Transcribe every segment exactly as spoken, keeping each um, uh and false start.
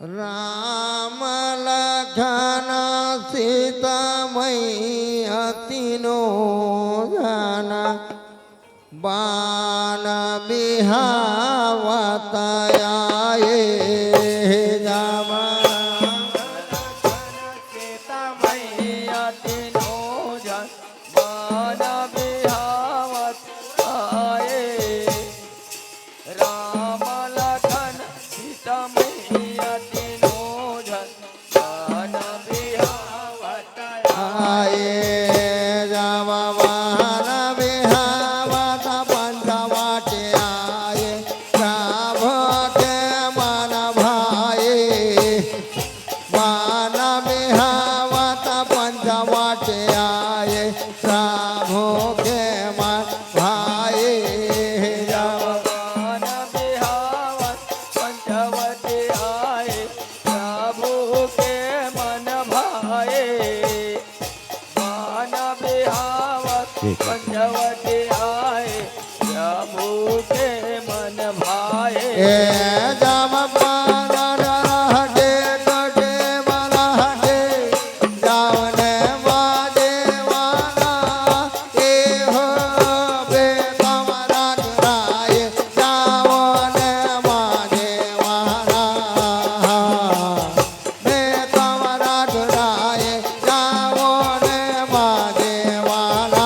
राम लखन सीता मैया तीनों जना बन बिहावत आए। राम लखन सीता मैया तीनों जन बन बिहावत आए। राम लखन सीता मैया तीनों जन बन बिहावत आए। जब बन बिहावत पंचवटी आए, प्रभु के मन भाए। बन बिहावत पंचवटी आए, प्रभु के मन भाए। जब बन बिहावत पंचवटी आए, प्रभु के मन भाए। बन बिहावत पंचवटी आए, प्रभु के मन भाए। ए जब बन रह के कटे बन के, जावने बाजे वाला, ए हो बेतम रघुराए, जावने बाजे वाला। बेतम रघुराए, जावने बाजे वाला।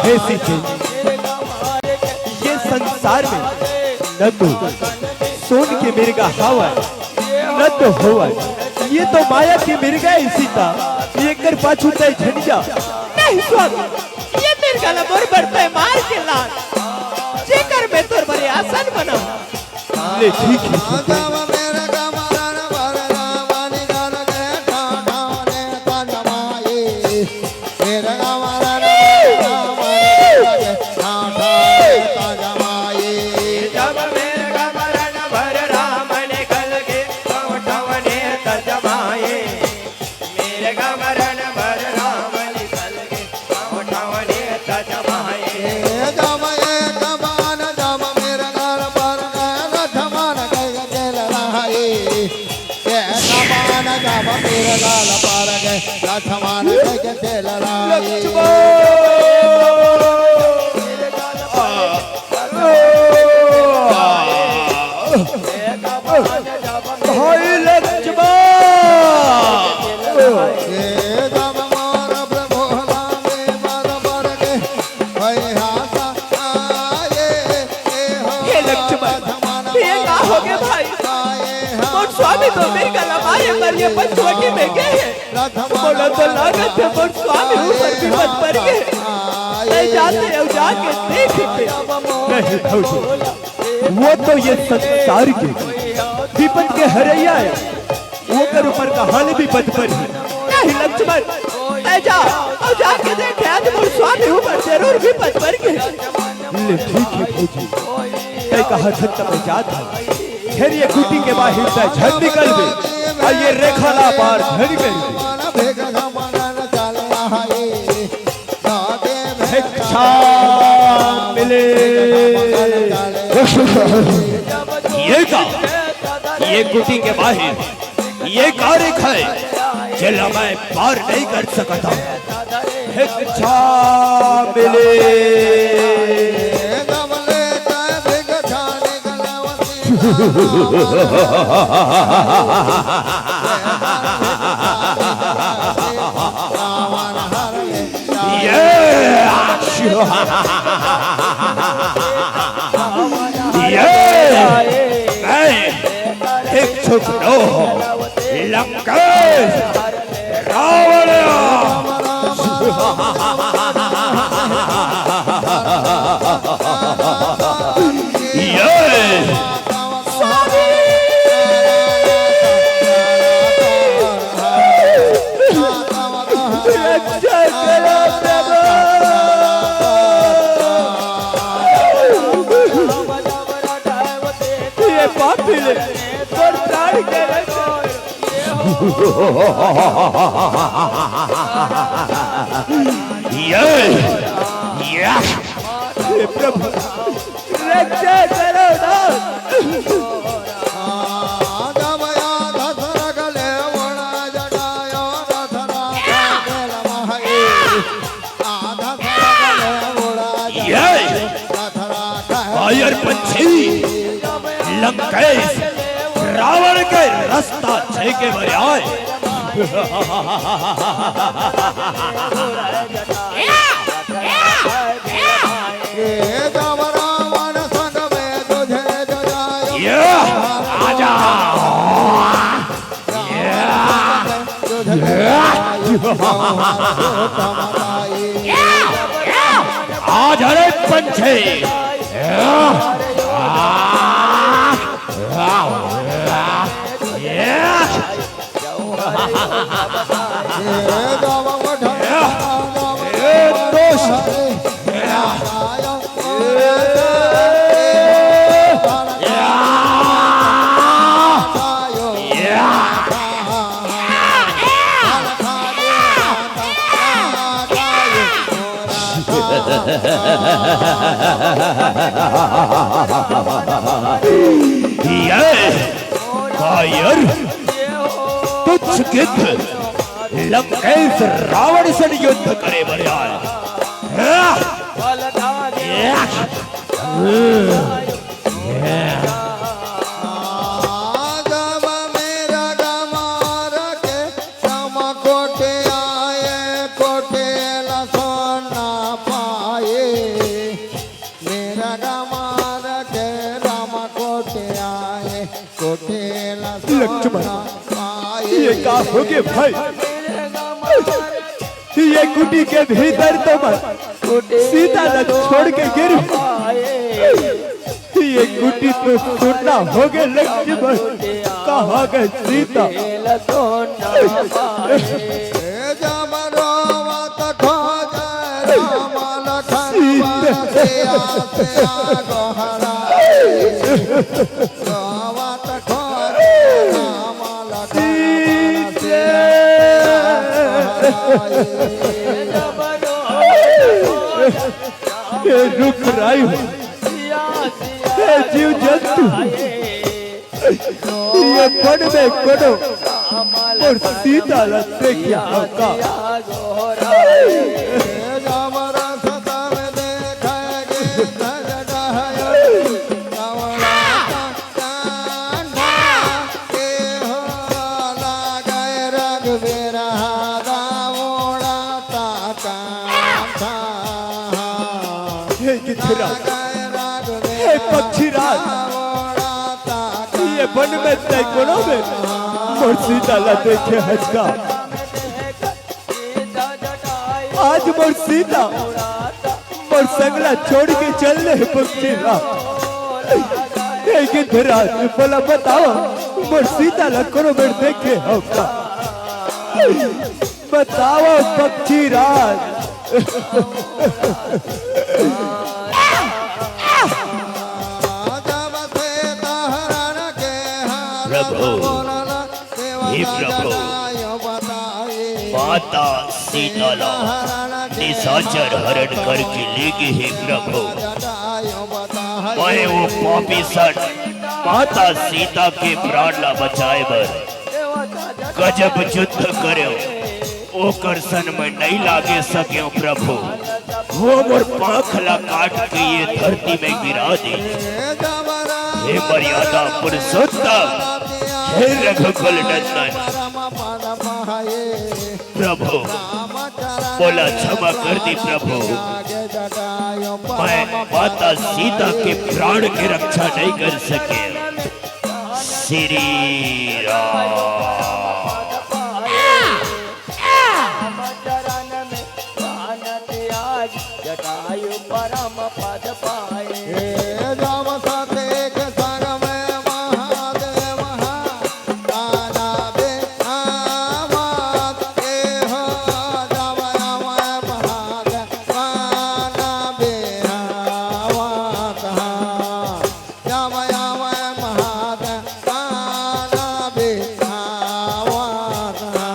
हे सीते, ये संसार में न तो सोन के मिर्गा हावय, न तो होवय। ये तो माया के मिर्गा हे सीता, एकर पाछू तैं झन जा। नहीं स्वामी, ये मिर्गा ला मोर बर तैं मार के लान, जेकर मैं तोर बर आसन बनाहूं। ले ठीक हे सीते। होगे भाई, मोर स्वामी तो मेर गला मारे बर ये पंचवटी में गे हे। मोला तो लागत हे मोर स्वामी ऊपर विपत पर गे हे। तैं जाते अउ जाके देख के। नहीं भौजी, वो तो ये संसार के विपत के हरैया हे। ओकर ऊपर कहां ले विपत परही? नहीं लक्ष्मण, तैं जा अउ जाके देख, आज मोर स्वामी ऊपर जरूर विपत पर गे। ले ठीक हे भौजी, तैं कहत हस त मैं जात हंव। फेर ये कुटी के बाहिर तैं झन निकलबे, अउ ये रेखा ला पार झन करबे। भिक्षा मिले। ये का? ये कुटी के बाहिर ये का रेखा हे, जेला मैं पार नहीं कर सकत हंव। भिक्षा मिले। ये ये मैं एक छुपनो लंकेश रावण। ये रक्षा करो प्रभु। ये पापी ले तोर प्राण के रक्षा। ये, ये। हे प्रभु, रक्षा करो ना। ये कायर पंछी लंकेश रावण के रस्ता छेके बर आय। ये, आजा। आज हरे पंछी। ये कायर, तुच्छ गिद्ध लंकेश रावण से युद्ध करे बर आय। लक्ष्मण, ये का होगे भाई? ये कुटी के भीतर तो मैं सीता ला छोड़ के गिर। ये कुटी तो सुन्ना होगे लक्ष्मण, कहाँ गे सीता? सीता। हे रुख राई हो, हे जीव जंतु, ये बन में कोनो मोर सीता ला देखिया हो का? हे गिद्धराज, हे पक्षीराज, ये बन में तैं कोनो बेर मोर सीता ला देखे हस का? आज मोर सीता मोर संग ला छोड़ के चल ले पक्षी राज। हे गिद्धराज, मोला बतावा, मोर सीता ला कोनो बेर देखे हव का? बतावा पक्षी राज। प्रभु, हे प्रभु, माता सीता ला निशाचर हरण करके ले गे हे प्रभु। मैं वो पापी सन माता सीता के प्राण ला बचाए बर गजब युद्ध करेंव, ओकर सन मैं नइ लागे सकेंव प्रभु। वो मोर पाँख ला काट के ये धरती में गिरा दे। हे मर्यादा पुरुषोत्तम, हे रघुकुल नंदन, प्रभु, मोला क्षमा कर दे प्रभु। मैं माता सीता के प्राण के रक्षा नहीं कर सके। श्री राम। जटायु परम पद पाए। हे राम सती के संग में महादेव हा, काना बे आवाज के हो, जब आवे महादेव, काना बे आवाज हा। जब आवे महादेव, काना बे आवाज हा।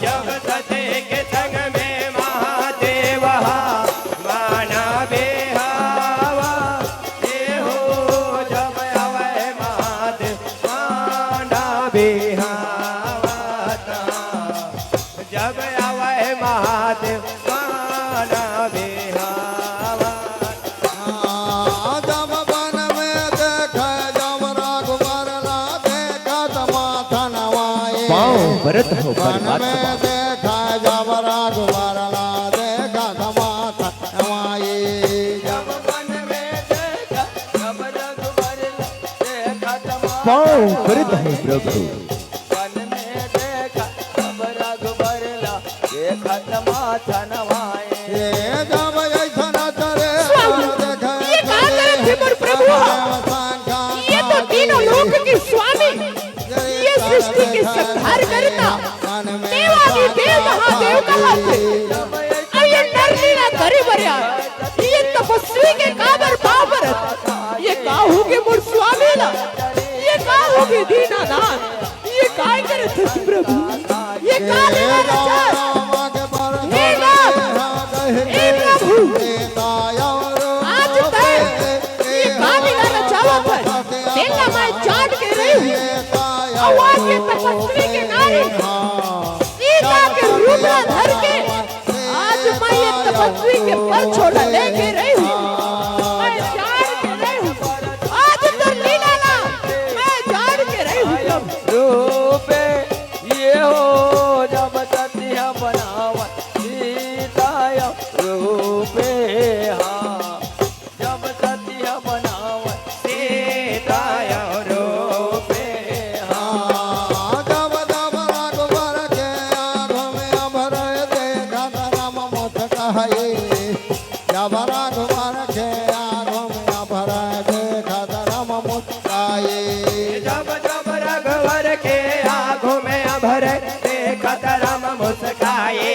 जब सती के संग में महादेव हा, माना बेहावा, ए हो, जब आवे महादेव, माना बेहावा। जब आवे महादेव, माना बेहावा। जब बन में देखे, जब रघुबर ला देखत माथन वाए। पाँव परत हो बन परमात्मा। में देखे, जब रघुबर ला देखत माथन वाए। जब बन में देखे, जब रघुबर ला देखत माथन पाँव परत हो प्रभु। बन में देखा, जब रघुबर ला देखत माथन वाए। ये जब ऐसन चरे स्वामी, देखे ये का करत हे मोर प्रभु? ये तो तीनों लोक के स्वामी, ये सृष्टि के संहार करता, देवादि देव महादेव कहाथे। अउ ये नर लीला करे बर आय, ये तपस्वी के काबर पाँव परत? ये का होगे मोर स्वामी ला? ये का होगे दीनानाथ? ये काय करत हस प्रभु? ये का लीला रचास? हे नाथ, हे प्रभु, आज तैं ये का लीला रचावत हस? तेला मैं जान के रही हूँ। अउ आज ये तपस्वी के नारी सीता के रूप ला धर के आज मैं ये तपस्वी के परछोड़ा लेके रही हूँ, मैं जान के रही हूँ। आज तोर लीला ला मैं जान के रही हूँ। रूपे ये हो जब सतिया बनावन सीता रूपे हा। जब सतिया बनावन सीता रूपे हा। जब जब रघुबर के आँखों में अभरे देखत राम मुस्काए। जब रघुबर के आँखों में अभरे देखत राम मुस्काए। जब जब रघुबर के आँखों में अभरे देखत राम मुस्काए।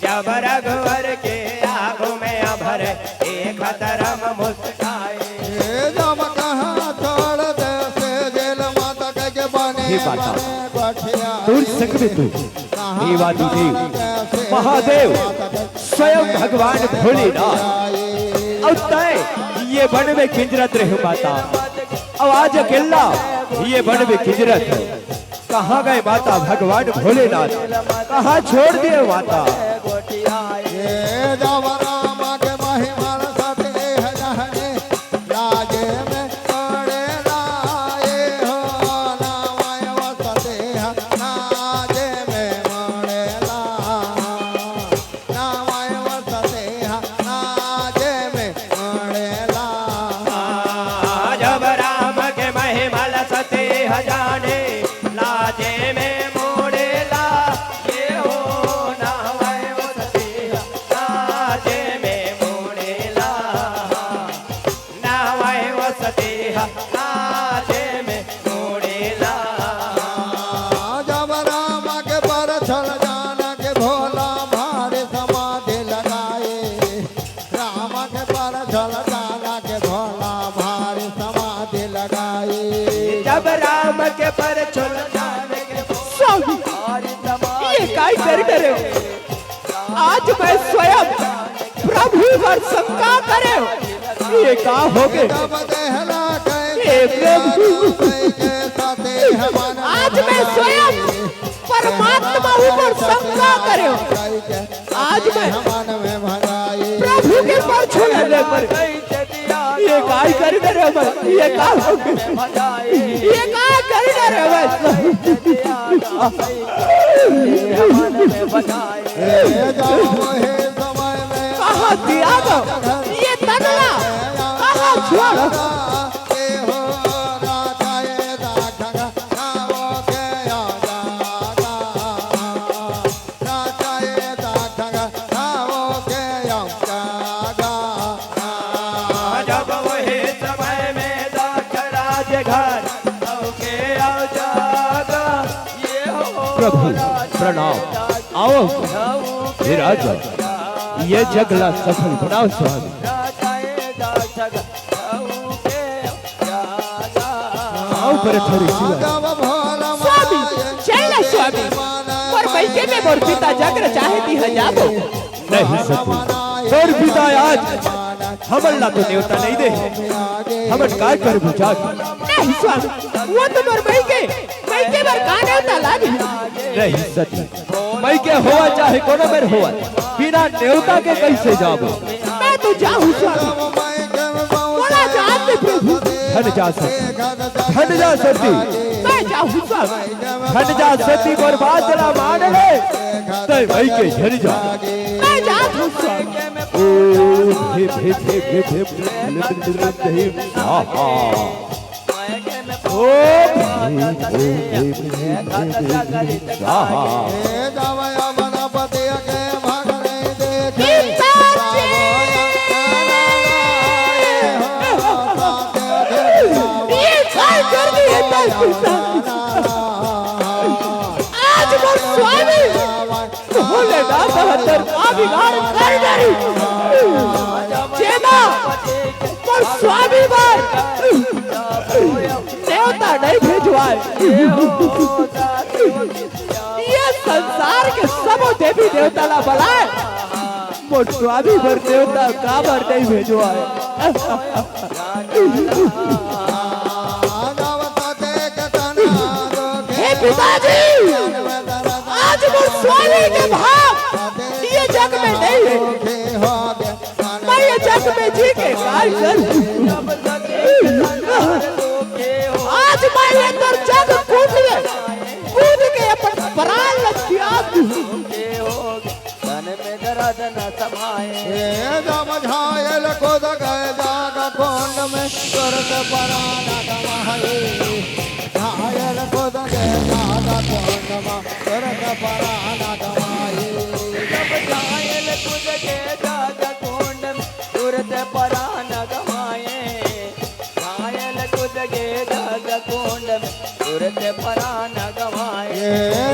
जब रघुबर के आँखों में अभरे देखत राम मुस्काए। जब कहा छोड़ दे से जेल माता के बने हे माता, बने गोठिया। तोर संग में तो देवादिदेव महादेव स्वयं भगवान भोलेनाथ अउ तैं ये बन में किंजरत रहे माता। अउ आज अकेला ये बन में किंजरत हे। कहाँ गए माता भगवान भोलेनाथ? कहाँ छोड़ दिए माता? ये जब राम के महिमा सते है जहने, लाजे में पड़े लाए हो, नाम आयो सते है, लाजे में पड़े ला। नाम आयो सते है, लाजे में पड़े ला। जब राम के महिमा जाने लाजे में मोड़ेला, ये हो नहवाए वो सती ह, लाजे में मोड़ेला, नहवाए वो सती ह, लाजे में मोड़ेला। जब राम के परछल जान के भोला भारी समाधि लगाए, राम के परछल जान के भोला भारी समाधि लगाए। जब राम के परछल जान के स्वामी, भारी समाधि ये काय कर डरे हो? आज मैं स्वयं प्रभु पर शंका करे हो, ये का हो गए? जब देहला कह हे प्रभु। कह के सती ह मन आज मैं स्वयं परमात्मा ऊपर शंका करे हो। आज मैं मन में भगाई। प्रभु के परछल ले पर ये काय कर डरे हो मैं? ये का हो गए? ये का कर डरे हो मैं? हे जाओ हे समय में कहाँ त्याग ये तनला, कहाँ छोड़? के हो राजा ए दाखगा, गाओ के आ जागा। राजा ए दाखगा, गाओ के आ जागा। जब वही समय में दक्ष राजघर आओ के आ जागा। ये हो प्रभु, प्रणाम। आओ, हे राजा, ये जग ला सफल बनाओ स्वामी। आओ पर थोड़ी सी बात। स्वामी, चल ना स्वामी, मोर मइके में मोर पिता जग रचाहे तिहाँ जाबो। नहीं सती, तोर पिता आज हमन ला तो नेवता नहीं दे, हमन काय करबो जाके? नहीं स्वामी, वो तो मोर मइके, मइके बर का नेवता लागे? नहीं सती, मइके होवय चाहे कोनो मेर होवय, बिना नेवता के कइसे जाबो? मैं तो जाहूँ स्वामी, मोला जान दे प्रभु। धन जा सती, धन जा सती। मैं जाहूँ स्वामी। धन जा सती, मोर बात ला मान ले, तैं मइके झन जा। मैं जात हूँ स्वामी। ओम भीम भीम भीम भीम भीम भीम भीम भीम भीम। आहा। ओम भीम भीम भीम भीम भीम भीम भीम। आहा। हे जावया मन पति के भाग नहीं देखे। पिताजी! ये काय कर दिए तैं पिता? आज मोर स्वामी भोलेनाथ ह तोर का बिगाड़ कर डरी। जेमा मोर स्वामी बर नेवता नहीं भेजवाय। ये संसार के सबो देवी देवता ला बलाय, मोर स्वामी बर नेवता काबर नहीं भेजवाय? हे पिताजी, आज मोर स्वामी के भाग ये जग में नहीं है। मैं ये जग में जी के काय करूं? आज मैं ये तोर जग कुंड में कूद के अपन प्राण ला त्याग दूं। तन में दर्द न समाए। हे जब घायल कूद गए जाग कुंड में, तुरत प्राण गमाए। घायल कूद गए जाग कुंड में, तुरत प्राण गमाए। जब घायल कूद गए जाग कुंड में, तुरत प्राण गमाए। घायल कूद गए जाग कुंड में, तुरत प्राण गमाए। हे